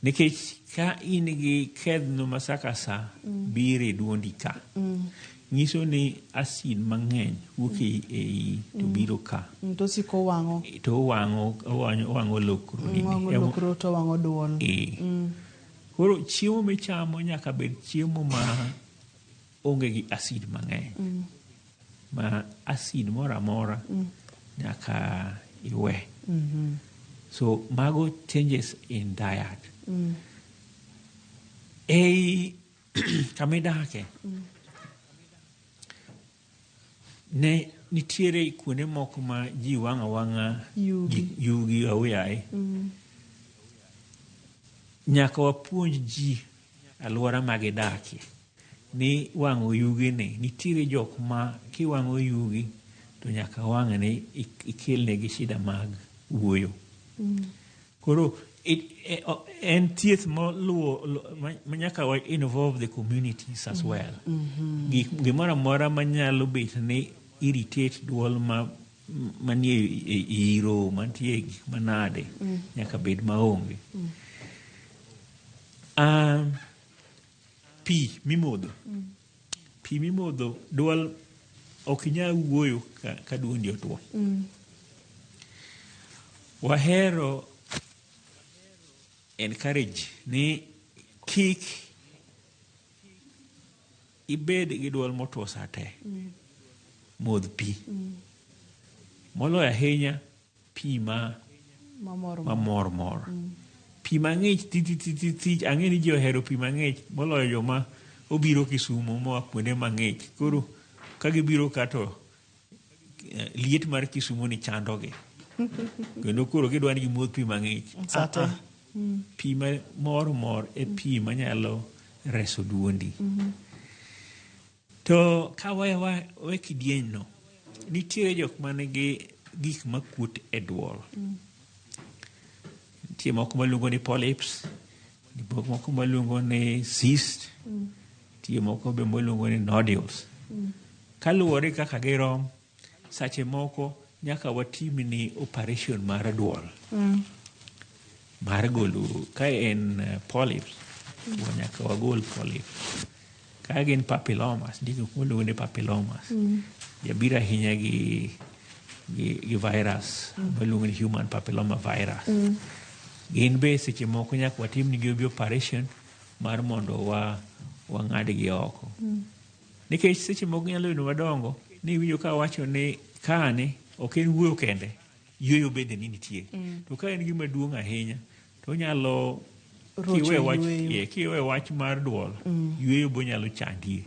Nikech ka in gi kedhno ma sa ka sa biro e duondi ka, nyiso ni acid mang'eny wuok e iyi to biro ka. To siko wang'o. To owang'o lokro nini. Owang'o lokro to owang'o duol. Koro chiemo michamo nyaka bed chiemo ma onge gi acid mang'eny. Ma acid moro amora nyaka iwe. So mago changes in diet. Ei kama idake, ne nitiere kuonde moko ma ji wang'o awang'a Yugi. yugi aoyaye. Nyaka wapuonj ji alwora ma gidakie ni wang'o yugi ni nitiere jok ma kiwang'o yugi to nyaka wang'ne ikelnegi shida mag wuoyo. Koro en thieth moluwo ma nyaka wa involve the communities as well. Gimoro amora manyalo bet ni irritate duol ma manie iro, mantie gik manade, nyaka bed maonge. Pi mimodho. Pi mimodho, duol ok inyal wuoyo ka duondi otuo. Wahero encourage ni kik ibed gi duol motuo sa te. Modh pi. Moloyo ahinya pi ma Mamor mamor mor. Pi mang'ich ti ti ti ti ti, ang'e ni ji ohero pi mang'ich moloyo joma obiro Kisumo moa kuonde mang'ich. Koro ka gibiro ka to liet mar Kisumo ni chandogi. Kendo koro gidwa ni gimodh pi mang'ich. Sa te. Pi ma mor mor e pi manyalo reso duondi. To ka we kidieny no, nitiere jok manigi gik makuot e duol. Nitie moko maluongo ni polyps, nitie moko maluongo ni cyst, nitie moko be maluongo ni nodules. Kaluwore kaka girom, sache moko nyaka watimni operation mar duol. Mar golo, ka en polyps, to nyaka wagol polyps. Ka gin papillomas, nitie gik miluongo ni papillomas. Jabiro ahinya gi virus miluongo ni human papilloma virus. Gin be seche moko nyaka watimnegi operation mar mondo wang'adgi oko. Nikech seche moko nyalo bedo madongo ni iwinjo ka wacho ni kani ok en wuoyo kende, yueyo bende ni nitie. To ka en gima duong' ahinya, to onyalo Rocho yueyo. kiwe wach mar duol, yueyo bo nyalo chandie.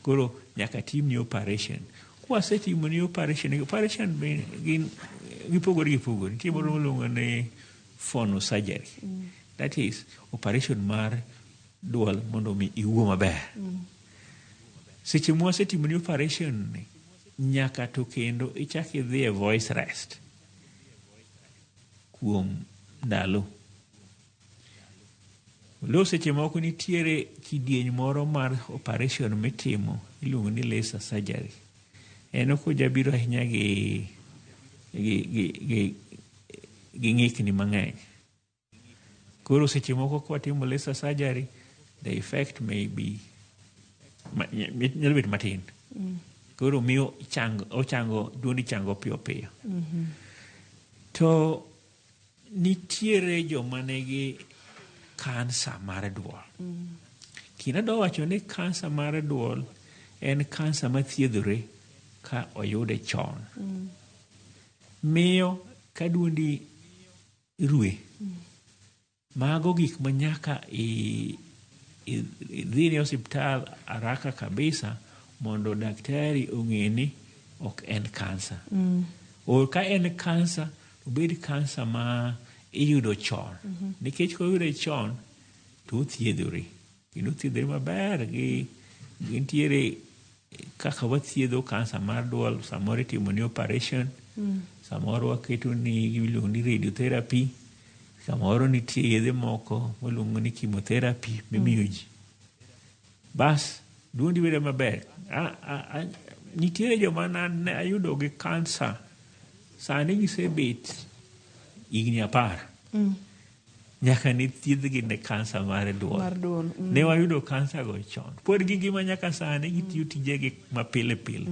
Koro nyaka timni operation. Kwasetimo ni operation, operation be gin gipogore gipogore. Nitie moro miluongo ni phonosurgery. That is operation mar duol mondo mi iwuo maber. Seche mwasetimo ni operation ni, nyaka to kendo ichak idhi e voice rest kuom ndalo. Lo seche moko nitiere kidieny moro mar operation mitimo iluongo ni laser surgery. En ok ojabiro ahinya gi gi gi gi, gi ng'ikni mang'eny. Koro seche moko kwatimo laser surgery, the effect may be ma, nyalo bet matin. Koro miyo chang, ochango duondi chango piyo piyo. To nitiere joma nigi kansa mar duol. Kendo adwa wacho ni kansa mar duol en kansa mathiedhore ka oyude chon. Miyo ka duondi rwe, mago gik ma nyaka idhi ne osiptal haraka kabisa mondo daktari ong'e ni ok en kansa. O ka en kansa, obed kansa ma iyudo chon. Nikech koyude chon, to othiedhore. Kendo othiedhore maber gi gintiere kaka wathiedho kansa mar duol, samoro itimo ni operation, samoro waketo ni gimiluongo ni radiotherapy, samoro nitie yedhe moko miluongo ni chemotherapy mimiyo ji. Bas, duondi bedo maber. Nitiere joma ne ayudo gi kansa, sani gisebet higni 10. Nyaka ne thiedhgi ne kansa mar duol. Mar duol. Ne wayudo kansa go chon. Pod gingima nyaka sani gitiyo tijegi mapile pile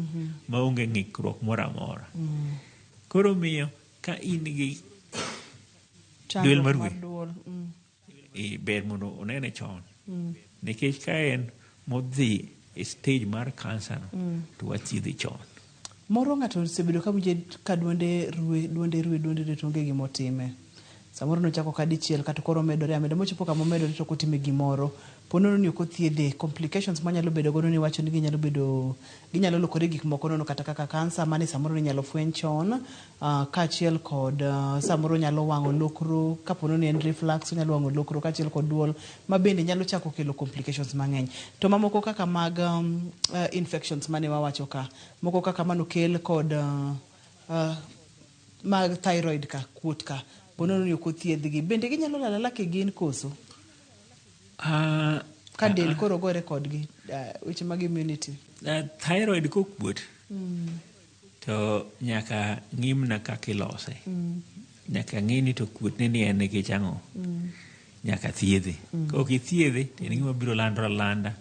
maonge ng'ikruok moro amora. Koro miyo ka in gi duol mar mar rwe, duol. Ber mondo onene chon. Nikech ka en modhi e stage mar kansa no, to wathiedhe chon. Moro ng'ato osebedo ka winje ka duonde rwe, duonde rwe, duonde rwe to onge gima otime. Samoro nochako ka dichiel kata koro omedore ameda mochopo kama omedore to ok otime gimoro. Po nono ni ok othiedhe, complications manyalo bedo godo ni iwacho ni ginyalo bedo, ginyalo lokore gik moko nono kata kaka kansa mane samoro inyalo fweny chon, kaachiel kod samoro nyalo wang'o lokro, kapo ni en reflux onyalo wang'o lokro kaachiel kod duol ma bende nyalo chako kelo complications mang'eny. To mamoko kaka mag infections mane wawacho ka, moko kaka manokel kod mag thyroid ka, kuot ka, po nono ni ok othiedhgi, bende ginyalo lal alala kigin koso? Ka del koro gore kodgi, weche mag immunity. Thyroid kokuot, to nyaka ng'imna kaka ilose. Nyaka ng'i ni to kuotne ni en nikech ang'o. Nyaka thiedhe. Ka ok ithiedhe, to en gima biro landore alanda.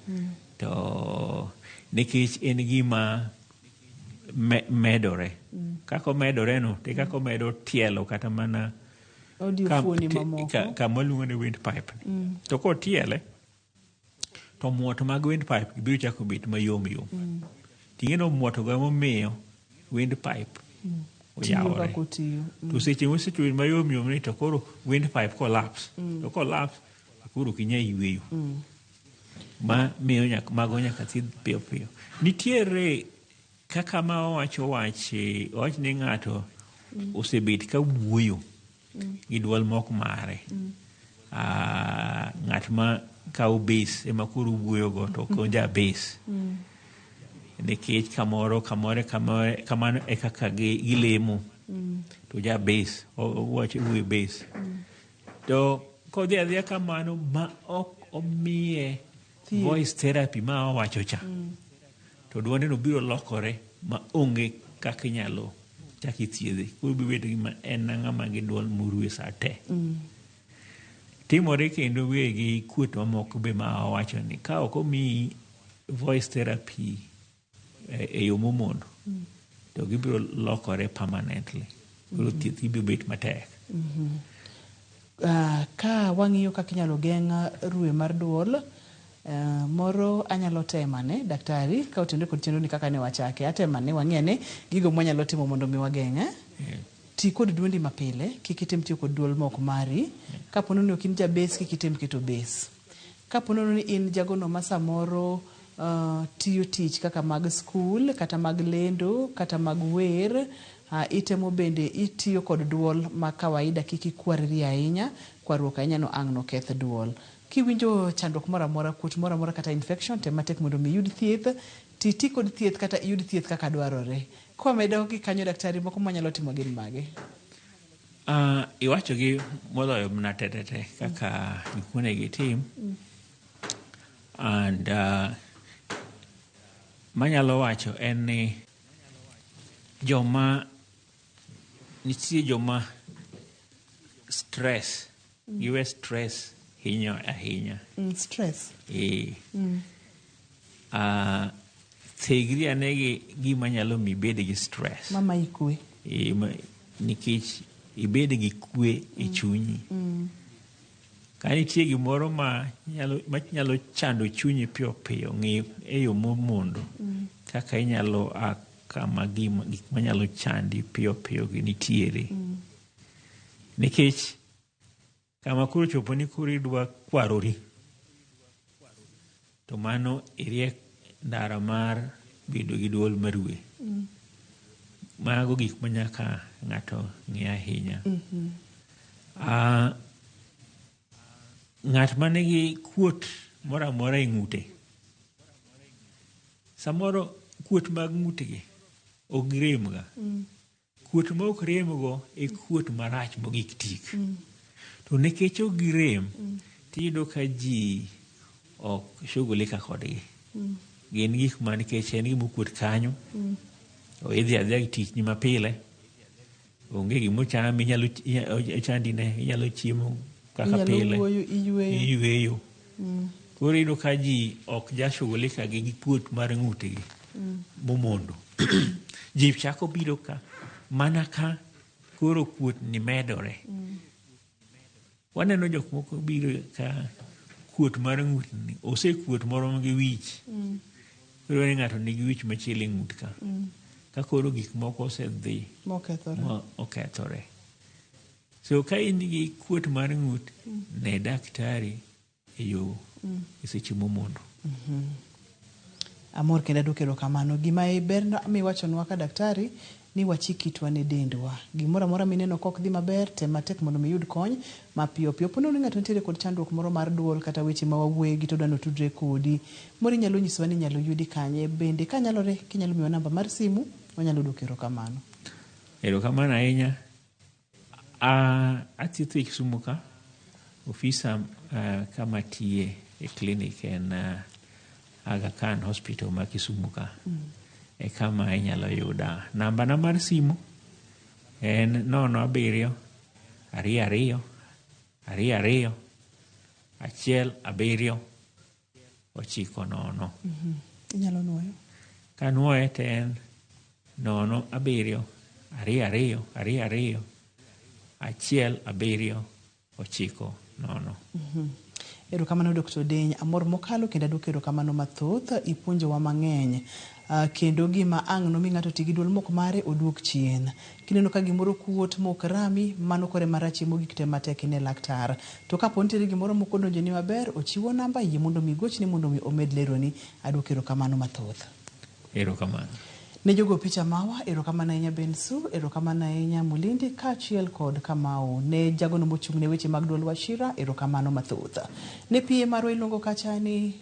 To nikech en gima medore. Kaka omedore no, te kaka omedo tielo kata mana Odiyo fuoni mamoko. Kama waluongo ni windpipe ni. To kotiele, to muot mag windpipe biro chako bet mayom yom. Ting'e no muoto go emomiyo windpipe Tiyo oyawore. kaka otiyo. To seche mosebedo mayom yom ni to koro windpipe collapse. To collapse, to koro ok inyal yweyo. Ma miyo nyaka, mago nyaka thiedh piyo piyo. Nitiere kaka ma wawacho wach, wach ni ng'ato osebet ka wuoyo gi duol mok mare. Ng'at ma kawo bass ema koro wuoyo go to ok oja bass. Nikech kamoro, kamoro, kamoro, kamano e kaka gilemo. To ja bass, owacho wuoyo bass. To kodhi adhiya kamano ma ok omiye Thieth. voice therapy ma owacho cha. To duonde no biro lokore ma onge kaka inyalo chak ithiedhe. Koro biro bedo gima en ng'ama gi duol morwe sa te. Timore kendo we gi kuot mamoko be ma owacho ni ka ok omiyi voice therapy e yo momondo, to gibiro lokore permanently. Koro thieth ibiro bet matek. Ka wang'iyo kaka inyalo geng' rwe mar duol, moro anyalo temane daktari ka otenore kod chenro ni kaka ne wachake. Atemane wang'i ane gigo mwanyalo timo mondo mi wageng'. Ti kod duondi mapile, kik item tiyo kod duol mok mari. Kapo ni ok in ja bass, kik item keto bass. Kapo ni in jagono ma samoro tiyo tich kaka mag skul, kata mag lendo, kata mag wer, itemo bende itiyo kod duol ma kawaida kik ikwarri ahinya, kwaruok ahinya no ang' noketh duol. Kiwinjo chandruok moro amora, kuot moro amora kata infection, tem matek mondo mi iyud thieth, ti kod thieth kata iyud thieth kaka dwarore. Kwamedo gi kanyo daktari moko mwanyalo timo gin mage? Iwacho gi moloyo mana tetete kaka gik monego itim. And manyalo wacho en ni joma nitie joma stress giwe stress hinyo ahinya. Stress. E, thegri ane gi gima nyalo mi ibed gi stress. Mama ikwe. E, nikech ibed gi kwe e chunyi. Ka nitie gimoro ma nyalo chando chunyi piyo piyo, ng'i e yo momondo kaka inyalo a kama gik manyalo chandi piyo piyo gi nitiere. Nikech kama koro chopo ni koro idwa kwarori, to mano iriek ndara mar bedo gi duol marwe. Mago gik ma nyaka ng'ato ng'i ahinya. Ng'at manigi kuot moro amora e ng'ute, samoro kuot mag ng'utgi ok giremga. Kuot ma ok remgo e kuot marach mogik tik. To nikech ok girem, tiyudo ka ji ok shughulika kodgi. Gin gik ma nikech en gima okuot kanyo, idhi adhiya gi tichni mapile, onge gimochami, inyalo ochandine, inyalo chiemo kaka pile, iyueyo. Koro iyudo ka ji ok ja shughulika gi kuot mar ng'utgi momondo. Ji chako biro ka mana ka koro kuot ni medore. Waneno jok moko biro ka kuot mar ng'utni osekuot moromo gi wich. Koro ni ng'ato nigi wich machielo e ng'ut ka. Ka koro gik moko osedhi mokethore. Ma okethore. So ka in gi kuot mar ng'ut, ne daktari e yo e seche momondo. Amor kendo aduoko erokamano. Gima ber miwachonwa ka daktari ni wachik itwa ne dendwa. Gimoro amora mineno kok dhi maber, tem matek mondo mi iyud kony mapiyo piyo. Po nono ni ng'ato nitiere kod chandruok moro mar duol kata weche ma wawuoye gi to odwa ni otudre kodi, moro inyalo nyisowa ni inyalo yudi kanye. Bende kanyalore kinyalo miyowa namba mar simu, wanyalo duoko erokamano. Erokamano ahinya. Athietho e Kisumu ka, ofisa kama tiye e clinic en Aga Khan Hospital ma Kisumu ka. E kama inyalo yuda. Namba na mar simu en 07 22 22 1 7 9 0. Inyalo nuoyo? Kanuoye to en 0 7 22 22 1 7 9 0. Erokamano Dr. Odeny, amor mokalo kendo aduoko erokamano mathoth, ipuonjowa mang'eny. Kendo gima ang' nomi ng'ato ti gi duol mok mare oduok chien. Kineno ka gimoro kuot mok rami, mano kore marachie mogik tem matek ine laktar. To kapo nitiere gimoro mok odonjoni maber, ochiwo namba yie mondo mi igochne mondo mi omed leroni. Aduoko erokamano mathoth. Erokamano. Ne jogo picha mawa, erokamano ahinya Bensu, erokamano ahinya Mulindi kaachiel kod Kamau. Ne jagono mochung' ne weche mag duol Wachira, erokamano mathoth. Ne PA marwa iluongo kacha ni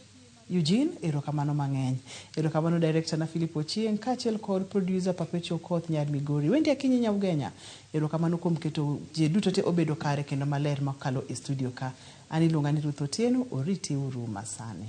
Eugene, erokamano mang'eny. Erokamano director na Philip Ochieng' kaachiel kod producer Perpetual Koth Nyar Migori. Wendi Akinyi Nyaugenya, erokamano kuom keto ji duto te obedo kare kendo maler makalo e studio ka. An iluonga ni Ruth Otieno, oriti uru masani.